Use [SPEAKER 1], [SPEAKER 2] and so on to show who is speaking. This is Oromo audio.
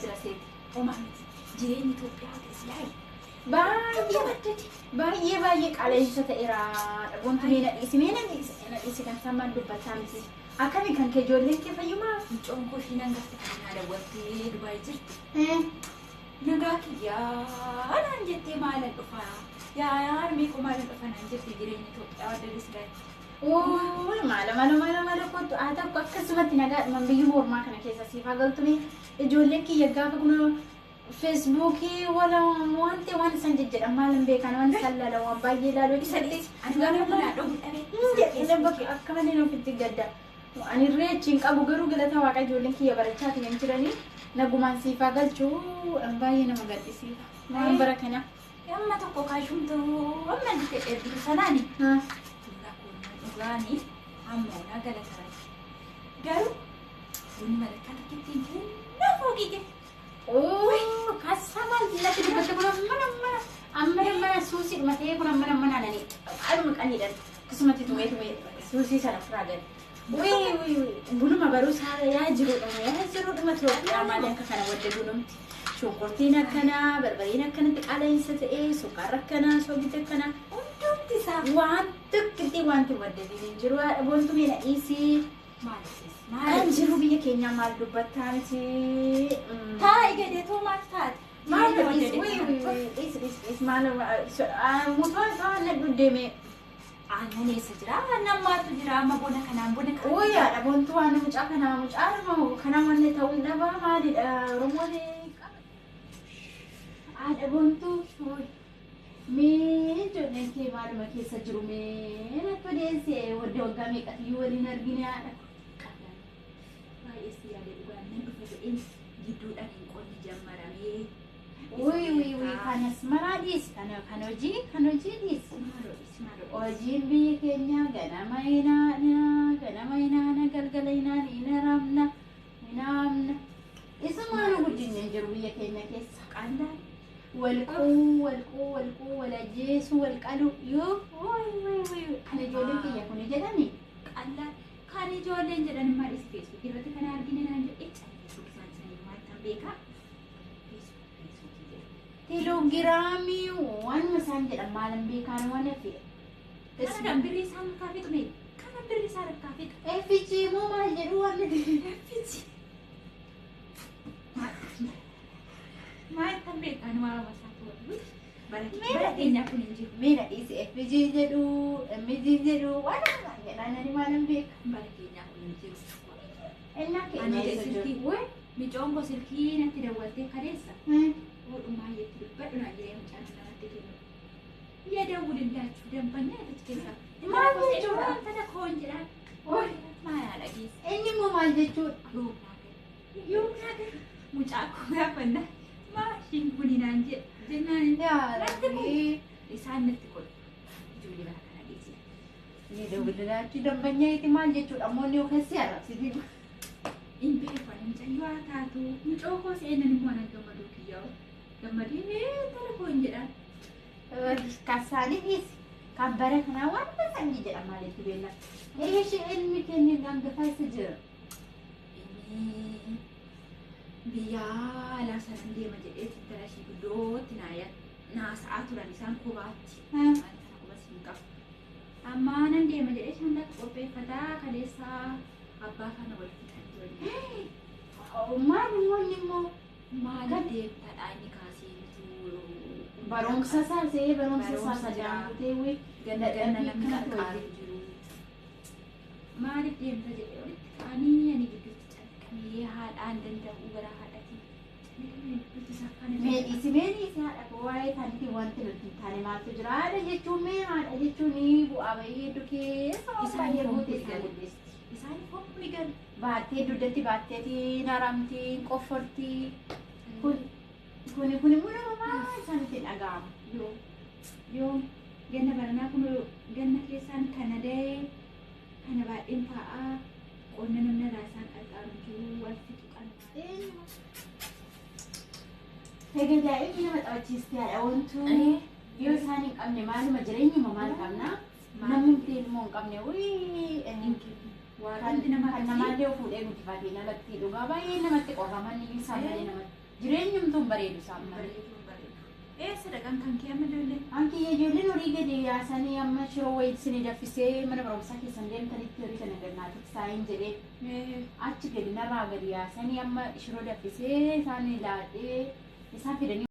[SPEAKER 1] jira seeti.
[SPEAKER 2] Homaa miti. Jireenyi Itoophiyaa keessa
[SPEAKER 1] Baay'ee
[SPEAKER 2] waddate.
[SPEAKER 1] Baay'ee baay'ee qaala'insa ta'eera. Dhagoontu mee na dhiisi, mee na dhiisi, na dhiisi kan isaan maal dubbataa miti. Akkami kan kee ijoolleen kee fayyumaa?
[SPEAKER 2] Mucoon koo ishiin hangafti kan naa dawwaltee Dubaay jirti. Nagaa kiyyaa naan jettee maalan dhufaa? Yaa harmee koo maalan dhufa naan jette jireenya Itoophiyaa waddate silaa.
[SPEAKER 1] Uuy, maala maala maala maala kottu haa tokko akkasumatti nagaadhumaan biyyi mormaa kana keessa siif haa galtume. Ijoolleen kiyya gaafa kun feesbuukii wala wanti waan isaan jejjedhan maal hin beekan, waan isaan laalan waan baay'ee ilaaluu
[SPEAKER 2] Isa dhiisi. Ani waan bunaa dhugu dhabe.
[SPEAKER 1] Jedhee bakka akka malee ofitti gadda. Ani irree hin qabu garuu galata waaqa ijoolleen kiyya barachaati kan jiranii nagumaan siif haa galchuu, baay'ee nama gaddisiisa. Waan bara kana.
[SPEAKER 2] Amma tokko kaashuun ta'uu amma inni ergitu sanaani. Dhugaanii amma onaa galata rabbi. Garuu bunni malakkaa tokkittiin kennaa fooqii kee.
[SPEAKER 1] Oo, kasama latti dubbatte kun amma mana amma mana suusii dhumatee kun amma mana nani aduma qaniidhan akkasumatti tumee tumee suusii sana ofirraa gadi. Wii wii wii, bunuma baruu saala yaa jiruudhuma yaa jiruudhuma Itoophiyaa maali akka kana wadda bunumti. Shunkurtiin akkanaa, barbareen akkanatti qaala'insa ta'ee, sukkaarri akkanaa, soogiddi akkanaa.
[SPEAKER 2] Hundumti isaa.
[SPEAKER 1] Waan tokkitti wanti waddadiin hin jiru, haadha boontu mee na dhiisii.
[SPEAKER 2] Maal
[SPEAKER 1] Kan jiru biyya keenyaa maal dubbattaa miti.
[SPEAKER 2] Taa'i gadeetoo maal taate?
[SPEAKER 1] Maal dhiis, wii wii wii, dhiis dhiis dhiis, maal mutoon to'an na duddeeme.
[SPEAKER 2] Aannan eessa jira? Aannan maaltu jira? Amma bona kanaan bona kana.
[SPEAKER 1] Uuy, haadha boontuu, waan mucaa kanaa mucaa kanaa wanni ta'uun dhabaa maalidha Oromoon qaba. Haadha boontuu, mee ijoolleen kee maaluma keessa jiru mee natti odeesse, wadda waggaa meeqatiyyuu waliin argine haadha.
[SPEAKER 2] Baay'ee si yaade dhugaan nan dhufa jedheen gidduudhaan hin qonni jammaramee.
[SPEAKER 1] Wii wii wii, kanas maraa dhiis, kana kan hojii kan hojii dhiis.
[SPEAKER 2] Maaloo dhiisi, maaloo dhiisi.
[SPEAKER 1] Hojiin biyya keenyaa ganama hinaana ganama hinaana galgala hinaana hinaramna hinaamna. Isumaan guddinni hin jiru biyya keenya keessa.
[SPEAKER 2] Qallaan.
[SPEAKER 1] Walquu walquu walquu wal ajjeesuu wal qaluu yoo wii wii wii, kan ijoolleen kiyya kun jedhani.
[SPEAKER 2] Qallaan. Kan ijoolleen jedhan maal dhiisi, feesbuukii irratti kan argine naan jedhe feesbuuk isaan isaanii maal kan beekaa? Feesbuuk feesbuukii jedhu.
[SPEAKER 1] Teelegiraamii waanuma isaan jedhan maalan beekaan waan hafe.
[SPEAKER 2] Kana kan birrii isaan harkaa fixu mee? Kana birrii isaan harkaa fixu.
[SPEAKER 1] FG moo maal jedhu waan
[SPEAKER 2] FG. Maal kan beekaan waan masaatu wal bara keenyaa kun hin jiru.
[SPEAKER 1] Mee na dhiisi, FG jedhu MG jedhu waan isaan jedhan ani maalan beeka.
[SPEAKER 2] Bara keenyaa kun hin jiru.
[SPEAKER 1] Innaa keenya
[SPEAKER 2] Ani
[SPEAKER 1] eessa jiru?
[SPEAKER 2] silkii micoon koo silkii natti dawwaltee kaleessa. Hodhumaa jetti dubbadhu naan jedhee mucaan namatti kennu. Yadawwulillaachuu dambanya achi keessaa.
[SPEAKER 1] Maal jechuudha?
[SPEAKER 2] Wanta koon jedhaan. Maal dhageessa?
[SPEAKER 1] Inni immoo maal jechuudha?
[SPEAKER 2] Yoomnaa gadi. Yoomnaa gadi. Mucaa koo gaafanna. Maashiin kuni naan jedhe. Jennaan
[SPEAKER 1] Yaa Rabbi.
[SPEAKER 2] Isaan natti godhu. Ijoollee bara kana dhiisi.
[SPEAKER 1] Yadawwulillaachuu dambanyaiti maal jechuudha? Ammoo inni yookaan si arrabsiti.
[SPEAKER 2] Hin beekan mucayyoo haa taatu. Mucoo koo seenan immoo anan gammaduu kiyyaa'u. Gammadee telefoon jedhaan.
[SPEAKER 1] Kasaanii dhiisi. Kan bara kanaa waan sanyii jedhama maalitti beekna. Eeshi, ilmi keenya hangafaa isa jira.
[SPEAKER 2] Inni biyya alaa sanan deema jedhee intala ishii guddootti naasa'aa turan isaan kophaatti. Waan kana qubas hin qabu. Amma nan deema jedhee shantaa qopheeffataa kaleessaa abbaa kana wal fixan turan.
[SPEAKER 1] Maal immoo inni immoo?
[SPEAKER 2] Maal deemtaadhaa inni kaasee mituu.
[SPEAKER 1] Barumsa isaa see barumsa isaa
[SPEAKER 2] Barumsa jira.
[SPEAKER 1] sadaan kutee wii.
[SPEAKER 2] Ganna ganna namni qarqaaru jiru. Maaliif deemta jedhee walitti ka'anii ani gidduutti calqabee haadhaan danda'u gara haadhatiin. Calqabee gidduutti saffana.
[SPEAKER 1] Mee dhiisi, mee dhiisi haadha koo, waa'ee isaaniitiin wanti nuti hin taane maaltu jira? Haadha jechuun, mee haadha jechuun bu'aa bahii hedduu keessa waan
[SPEAKER 2] Isaan
[SPEAKER 1] baay'ee
[SPEAKER 2] foon
[SPEAKER 1] guutee
[SPEAKER 2] kuni
[SPEAKER 1] isaan
[SPEAKER 2] galu.
[SPEAKER 1] guddisti.
[SPEAKER 2] Isaan foon kuni galu.
[SPEAKER 1] Baattee dugdatti baatteeti naramti qofforti. Kun kuni kun immoo nama maal isaanitti dhaga'ama?
[SPEAKER 2] Yoo yoo ganna baranaa kun ganna keessaan kana da'ee kana baay'een taa'aa qonna namni irraa isaan qarqaaru jiru wal fixu qalmaa.
[SPEAKER 1] Egaa daa'imni nama taphachiisti haadha wantu yoo isaan hin qabne maaluma jireenyuma maal qabna? Namni ilmoo hin qabne wii
[SPEAKER 2] Wanti nama
[SPEAKER 1] kan namaallee fuudhee guddifatee alatti dhugaa baay'ee namatti qorra manni isaan malee namatti. Jireenyumtuu hin bareedu isaan malee.
[SPEAKER 2] Bareedu bareedu. Eessa dhaqan kan kee amma ijoollee?
[SPEAKER 1] Anki ijoolleen horii gadi yaasanii amma shiroo wayii isinii danfisee mana barumsaa keessan deemtanitti horii kana gannaa tiksaa hin jedhee achi gadi narraa gadi yaasanii amma shiroo danfisee isaan ilaadhee isaan fidanii.